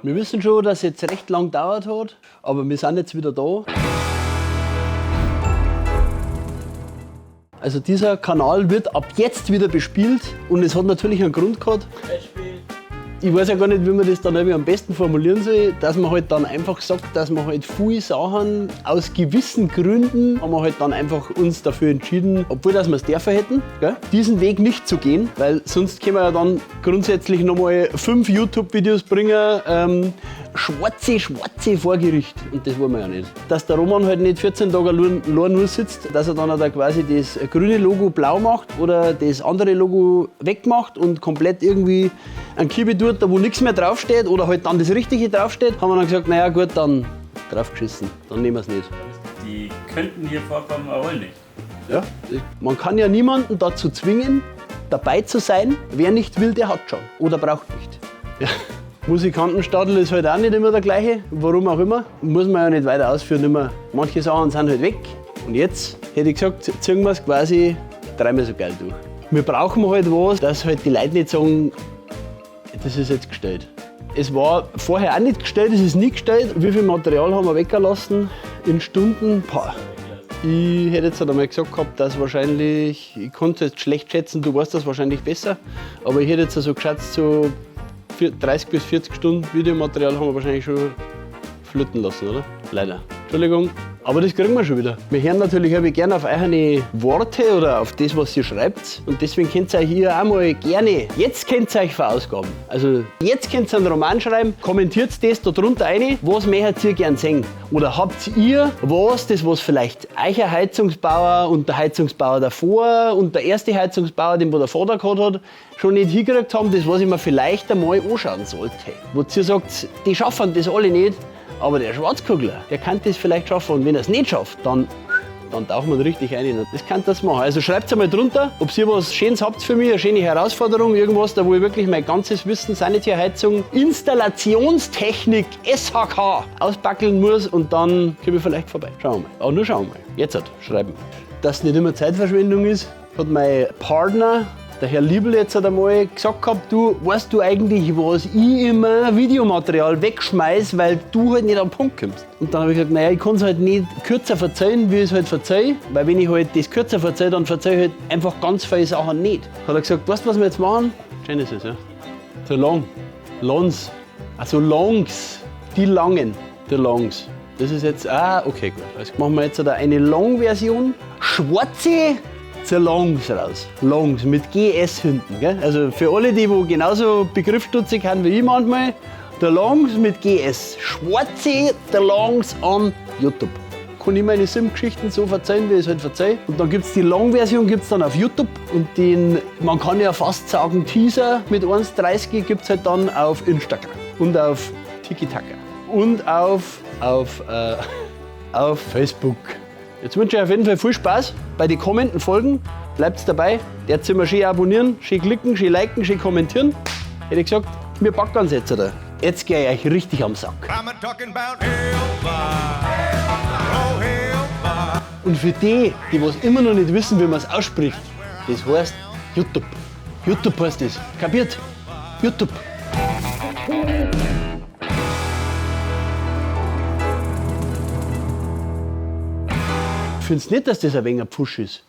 Wir wissen schon, dass es jetzt recht lang gedauert hat, aber wir sind jetzt wieder da. Also dieser Kanal wird ab jetzt wieder bespielt und es hat natürlich einen Grund gehabt. Ich weiß ja gar nicht, wie man das dann am besten formulieren soll, dass man halt dann einfach sagt, dass man halt viele Sachen aus gewissen Gründen haben wir halt dann einfach uns dafür entschieden, obwohl dass wir es dürfen hätten, gell, diesen Weg nicht zu gehen, weil sonst können wir ja dann grundsätzlich nochmal 5 YouTube-Videos bringen, schwarze, schwarze Vorgericht. Und das wollen wir ja nicht. Dass der Roman halt nicht 14 Tage allein nur sitzt, dass er dann halt quasi das grüne Logo blau macht oder das andere Logo wegmacht und komplett irgendwie einen Kibi tut, da wo nichts mehr draufsteht oder halt dann das Richtige draufsteht, haben wir dann gesagt, naja gut, dann draufgeschissen, dann nehmen wir es nicht. Die könnten hier vorkommen, aber wollen nicht. Ja, man kann ja niemanden dazu zwingen, dabei zu sein. Wer nicht will, der hat schon oder braucht nicht. Ja. Musikantenstadl ist halt auch nicht immer der gleiche, warum auch immer. Muss man ja nicht weiter ausführen, immer. Manche Sachen sind halt weg. Und jetzt hätte ich gesagt, ziehen wir es quasi dreimal so geil durch. Wir brauchen halt was, dass halt die Leute nicht sagen, das ist jetzt gestellt. Es war vorher auch nicht gestellt, es ist nie gestellt. Wie viel Material haben wir weggelassen in Stunden? Boah. Ich hätte jetzt halt einmal gesagt gehabt, dass wahrscheinlich, ich konnte es jetzt schlecht schätzen, du weißt das wahrscheinlich besser, aber ich hätte jetzt so geschätzt, so 30 bis 40 Stunden Videomaterial haben wir wahrscheinlich schon flöten lassen, oder? Leider. Entschuldigung, aber das kriegen wir schon wieder. Wir hören natürlich auch gerne auf eure Worte oder auf das, was ihr schreibt. Und deswegen könnt ihr euch hier auch mal gerne, jetzt könnt ihr euch verausgaben. Also jetzt könnt ihr einen Roman schreiben, kommentiert das da drunter rein, was möchtet ihr gern sehen? Oder habt ihr was, das was vielleicht euer Heizungsbauer und der Heizungsbauer davor und der erste Heizungsbauer, den wo der Vater gehabt hat, schon nicht hingekriegt haben, das was ich mir vielleicht einmal anschauen sollte. Wo ihr sagt, die schaffen das alle nicht, aber der Schwarzkugler, der kann das vielleicht schaffen. Und wenn er es nicht schafft, dann tauchen wir richtig ein. Das kann das machen. Also schreibt einmal drunter, ob ihr was Schönes habt für mich, eine schöne Herausforderung, irgendwas, da wo ich wirklich mein ganzes Wissen, Sanitärheizung, Installationstechnik, SHK auspackeln muss und dann komme ich vielleicht vorbei. Schauen wir mal. Aber nur schauen wir mal. Jetzt halt, schreiben. Dass es nicht immer Zeitverschwendung ist, hat mein Partner, der Herr Liebl, jetzt hat einmal gesagt gehabt, du, weißt du eigentlich, was ich immer Videomaterial wegschmeiß, weil du halt nicht am Punkt kommst. Und dann hab ich gesagt, naja, ich kann's halt nicht kürzer verzeihen, wie ich's halt verzeih, weil wenn ich halt das kürzer verzeih, dann verzeih ich halt einfach ganz viele Sachen nicht. Hat er gesagt, weißt du, was wir jetzt machen? Schön ist es, ja. So long. Longs. Also Longs. Die langen. Die Longs. Das ist jetzt, ah, okay, gut. Also machen wir jetzt eine Long-Version. Schwarze The Longs raus. Longs mit GS hinten. Gell? Also für alle, die wo genauso begriffsstutzig sind wie ich manchmal, The Longs mit GS. Schwarze The Longs on YouTube. Kann ich meine Sim-Geschichten so verzeihen, wie ich es halt verzeihe. Und dann gibt's die Long-Version gibt's dann auf YouTube. Und den, man kann ja fast sagen, Teaser mit 1,30 gibt's halt dann auf Instagram und auf Tiki-Taka und auf Facebook. Jetzt wünsche ich euch auf jeden Fall viel Spaß bei den kommenden Folgen. Bleibt dabei, der Zimmer schön abonnieren, schön klicken, schön liken, schön kommentieren. Hätte ich gesagt, wir packen uns jetzt da. Jetzt geh ich euch richtig am Sack. I'm a talking about hellfire. Oh, hellfire. Und für die, die was immer noch nicht wissen, wie man's ausspricht, das heißt YouTube. YouTube heißt das. Kapiert? YouTube. Findest nicht, dass das ein wenig ein Pfusch ist?